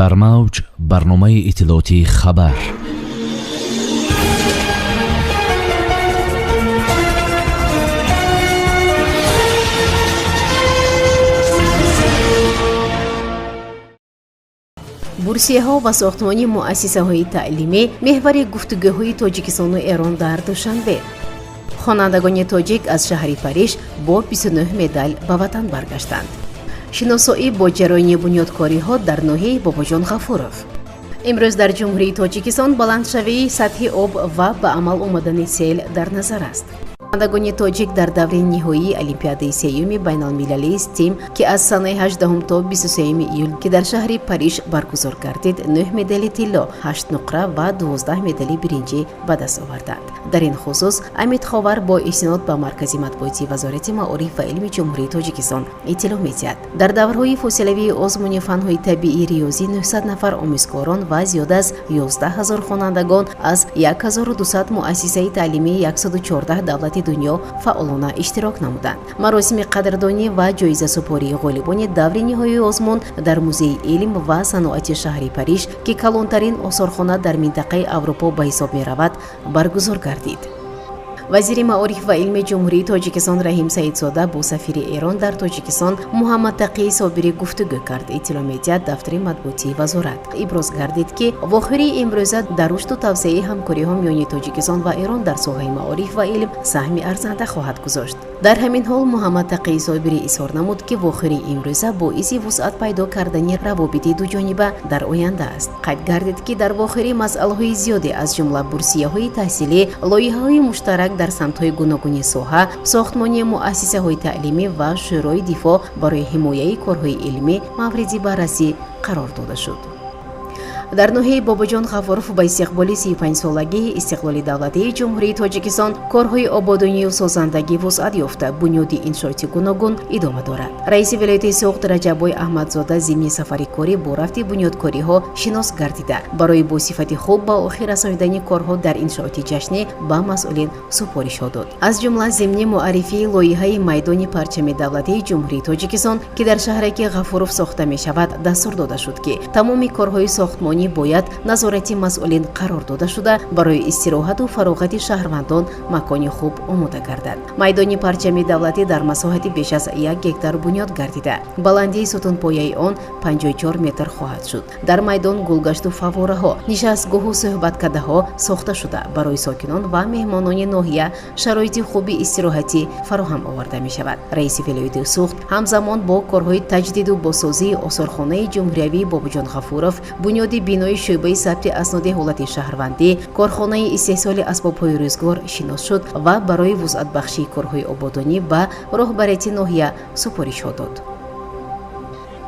Дар мавҷ барномаи иттилоотии «Хабар». Бурсияҳо ва сохтмони муассисаҳои таълимӣ меҳвари гуфтугӯҳои Тоҷикистону Эрон дар Душанбе. Хонандагони тоҷик аз шаҳри Париж бо 29 медал ба ватан баргаштанд. Шиносоӣ бо ҷараёни бунёдкориҳо дар ноҳияи Бобоҷон Ғафуров. Имрӯз дар Ҷумҳурии Тоҷикистон баландшавии сатҳи об ва ба амал омадани сел дар назар аст. Хонандагони тоҷик дар даври ниҳоии Олимпиадаи сеюми байналмилалии STEAM, ки аз санаи 8 то 23 июл, ки дар шаҳри Париж баргузор гардид, 9 медали тилло, 8 нуқра ва 12 медали биринҷӣ ба даст оварданд. Дар ин хусус Амид Ховар бо истинод ба маркази матбуотии Вазорати маориф ва илми Ҷумҳурии Тоҷикистон иттилоъ медиҳад. Дар даврҳои фосилавии озмуни фанҳои табиӣ, риёзӣ 900 нафар омӯзгорон ва зиёда аз 11 ҳазор хонандагон аз 1200 муассисаи таълимии 114 давлати дунё фаъолона иштирок намуданд. Маросими қадрдонӣ ва ҷоизасупории ғолибони даври ниҳоии озмун дар Музеи илм ва саноати шаҳри Париж, ки калонтарин осорхона дар минтақаи Аврупо ба ҳисоб меравад, баргузор гардид. Вазири маориф ва илми Ҷумҳурии Тоҷикистон Раҳим Саидзода бо сафири Эрон дар Тоҷикистон Муҳаммадтақии Собирӣ гуфтугӯ кард, иттилоъ медиҳад дафтари матбуотии вазорат. Иброз гардид, ки вохӯрии имрӯза дар рушду тавсеаи ҳамкориҳо миёни Тоҷикистон ва Эрон дар соҳаи маориф ва илм саҳми арзанда хоҳад гузошт. Дар ҳамин ҳол Муҳаммадтақии Собирӣ изҳор намуд, ки вохӯрии имрӯза боиси вусъат пайдо кардани равобити дуҷониба дар оянда аст. Қайд гардид, ки дар вохӯрӣ масъалаҳои зиёде, аз ҷумла бурсияҳои таҳсилӣ, лоиҳаҳои муштарак дар самтҳои гуногуни соҳа, сохтмони муассисаҳои таълимӣ ва шӯрои дифоъ барои ҳимояи корҳои илмӣ мавриди баррасӣ қарор дода шуд. Дар ноҳияи Бобоҷон Ғафуров ба истиқболи 35-солагии истиқлоли давлатии Ҷумҳурии Тоҷикистон корҳои ободонию созандагӣ вусъат ёфта, бунёди иншооти гуногун идома дорад. Раиси вилояти Суғд Раҷаббой Аҳмадзода зимни сафари корӣ бо рафти бунёдкориҳо шинос гардида, барои бо сифати хуб ба охир расонидани корҳо дар иншооти ҷашнӣ ба масъулин супоришҳо дод. Аз ҷумла зимни муаррифии лоиҳаи майдони парчами давлатии Ҷумҳурии Тоҷикистон, ки дар шаҳраки Ғафуров сохта мешавад, дастур дода шуд, ки тамоми корҳои сохтмонӣ бояд назорати масъулин қарор дода шуда, барои истироҳату фароғати шаҳрвандон макони хуб омода гардад. Майдони парчами давлатӣ дар масоҳати беш аз 1 гектар бунёд гардида, баландии сутунпояи он 54 метр хоҳад шуд. Дар майдон гулгашту фаввораҳо, нишастгоҳу суҳбаткадаҳо сохта шуда, барои сокинон ва меҳмонони ноҳия шароити хуби истироҳатӣ фароҳам оварда мешавад. Раиси вилояти Суғд ҳамзамон бо корҳои таҷдиду бозсозии осорхонаи ҷумҳуриявии Бобоҷон Ғафуров, бунёди бинои шӯъбаи сабти асноди ҳолати шаҳрвандӣ, корхонаи истеҳсоли асбобҳои рӯзгор шинос шуд ва барои вусъатбахшии корҳои ободонӣ ба роҳбарияти ноҳия супоришҳо дод.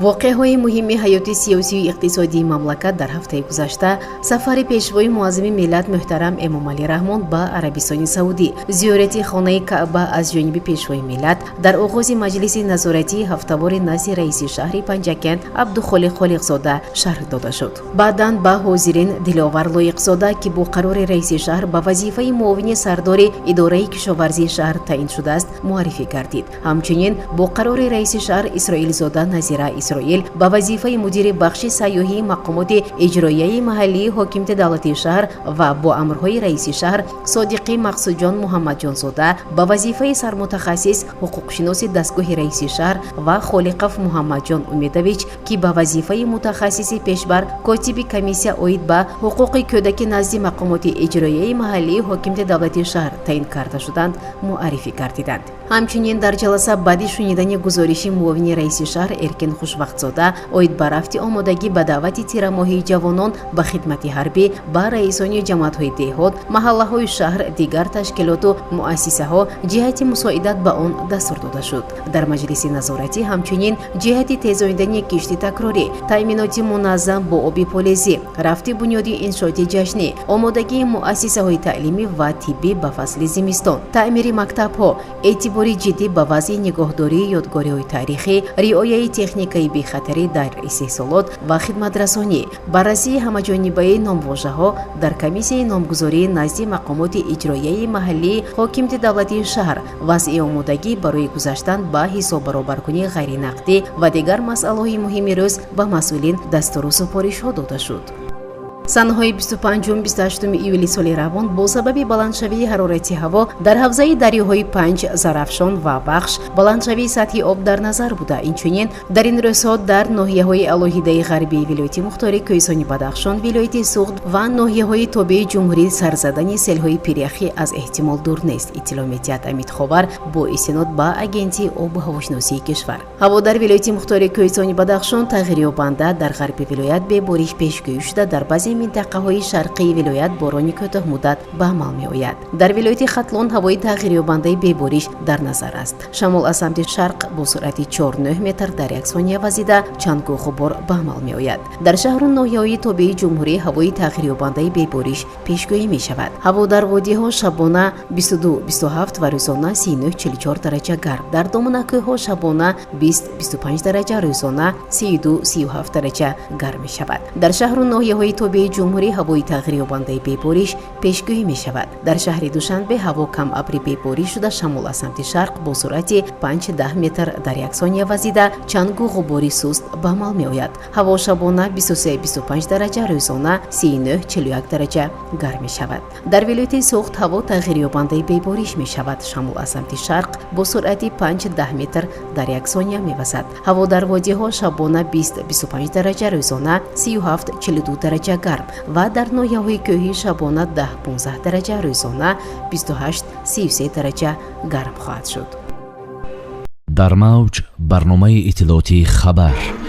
Воқеаҳои муҳими ҳаёти сиёсию иқтисодии мамлакат дар ҳафтаи гузашта: сафари пешвои муаззами миллат муҳтарам Эмомалӣ Раҳмон ба Арабистони Саудӣ, зиёрати хонаи Каъба аз ҷониби пешвои миллат дар оғози маҷлиси назоратии ҳафтавори назди раиси шаҳри Панҷакент Абдухолиқ Холиқзода шарҳ дода шуд. Баъдан ба ҳозирин Диловар Лоиқзода, ки бо қарори раиси шаҳр ба вазифаи муовини сардори идораи кишоварзии шаҳр таъин шудааст, муаррифӣ гардид. Ҳамчунин бо қарори раиси шаҳр Исроилзода Назира Исроил ба вазифаи мудири бахши сайёҳии мақомоти иҷроияи маҳаллии ҳокимияти давлатии шаҳр ва бо амрҳои раиси шаҳр Содиқӣ Мақсудҷон Муҳаммадҷонзода ба вазифаи сармутахассис ҳуқуқшиноси дастгоҳи раиси шаҳр ва Холиқов Муҳаммадҷон Умедович, ки ба вазифаи мутахассиси пешбар, котиби комиссия оид ба ҳуқуқи кӯдаки назди мақомоти иҷроияи маҳаллии ҳокимияти давлатии шаҳр таъин карда шуданд, муаррифӣ гардиданд. Ҳамчунин дар ҷаласа баъди шунидани гузориши муовини раиси шаҳр Эркин Хушвақтзода оид ба рафти омодагӣ ба даъвати тирамоҳии ҷавонон ба хидмати ҳарбӣ ба раисони ҷамоатҳои деҳот, маҳаллаҳои шаҳр, дигар ташкилоту муассисаҳо ҷиҳати мусоидат ба он дастур дода шуд. Дар маҷлиси назоратӣ ҳамчунин ҷиҳати тезондани кишти такрорӣ, таъминоти муназзам бо оби полезӣ, рафти бунёди иншооти ҷашнӣ, омодагии муассисаҳои таълимӣ ва тиббӣ ба фасли зимистон, таъмири мактабҳо, эътибор Эътибори ҷиддӣ ба вазъи нигоҳдории ёдгориҳои таърихӣ, риояи техникаи бехатарӣ дар истеҳсолот ва хидматрасонӣ, баррасии ҳамаҷонибаи номвожаҳо дар комиссияи номгузорӣ назди мақомоти иҷроияи маҳаллии ҳокимияти давлатии шаҳр, вазъи омодагӣ барои гузаштан ба ҳисоббаробаркунии ғайринақдӣ ва дигар масъалаҳои муҳими рӯз ба масъулин дастуру супоришҳо дода шуд. Санаҳои 25-28 июли соли равон бо сабаби баландшавии ҳарорати ҳаво дар ҳавзаи дарёҳои Панҷ, Зарафшон ва Вахш баландшавии сатҳи об дар назар буда, инчунин дар ин рӯзҳо дар ноҳияҳои алоҳидаи ғарбии вилояти мухтори Кӯҳистони Бадахшон, вилояти Суғд ва ноҳияҳои тобеи ҷумҳурӣ сарзадани селҳои пиряхӣ аз эҳтимол дур нест, иттилоъ медиҳад Амид Ховар бо истинод ба Агентии обу ҳавошиносии кишвар. Ҳаво дар вилояти мухтори Кӯҳистони Бадахшон тағйирёбанда, дар ғарби вилоят бебориш пешгӯӣ шуда, дар баъзе минтақаҳои шарқии вилоят борони кӯтоҳмуддат ба амал меояд. Дар вилояти Хатлон ҳавои тағйирёбандаи бебориш дар назар аст. Шамол аз самти шарқ бо суръати 4,9 метр дар як сония вазида, чангу ғубор ба амал меояд. Дар шаҳру ноҳияҳои тобеи ҷумҳурӣ ҳавои тағйирёбандаи бебориш пешгӯӣ мешавад. Ҳаво дар водиҳо шабона 22-27 ва рӯзона 39-44 дараҷа гарм, дар доманакӯҳҳо шабона 20-25 дараҷа, рӯзона 32-37 дараҷа гарм мешавад. Дар шаҳру ноҳияҳои тобеи ҷумҳурӣ ҳавои тағйирёбандаи бебориш пешгӯӣ мешавад. Дар шаҳри Душанбе ҳаво камабри бебориш шуда, шамол аз самти шарқ бо суръати 5-10 метр дар як сония вазида, чангу ғубори суст ба амал меояд. Ҳаво шабона 23-25 дараҷа, рӯзона 39-41 дараҷа гарм мешавад. Дар вилояти Суғд ҳаво тағйирёбандаи бебориш мешавад. Шамол аз самти шарқ бо суръати 5-10 метр дар як сония мевазад. Ҳаво дар водиҳо шабона 20-25 дараҷа, рӯзона 37-42 дараҷа гарм ва дар ноҳияҳои кӯҳӣ шабона 10-15 дараҷа, рӯзона 28-33 дараҷа гарм хоҳад шуд. Дар мавҷ барномаи иттилоотии «Хабар».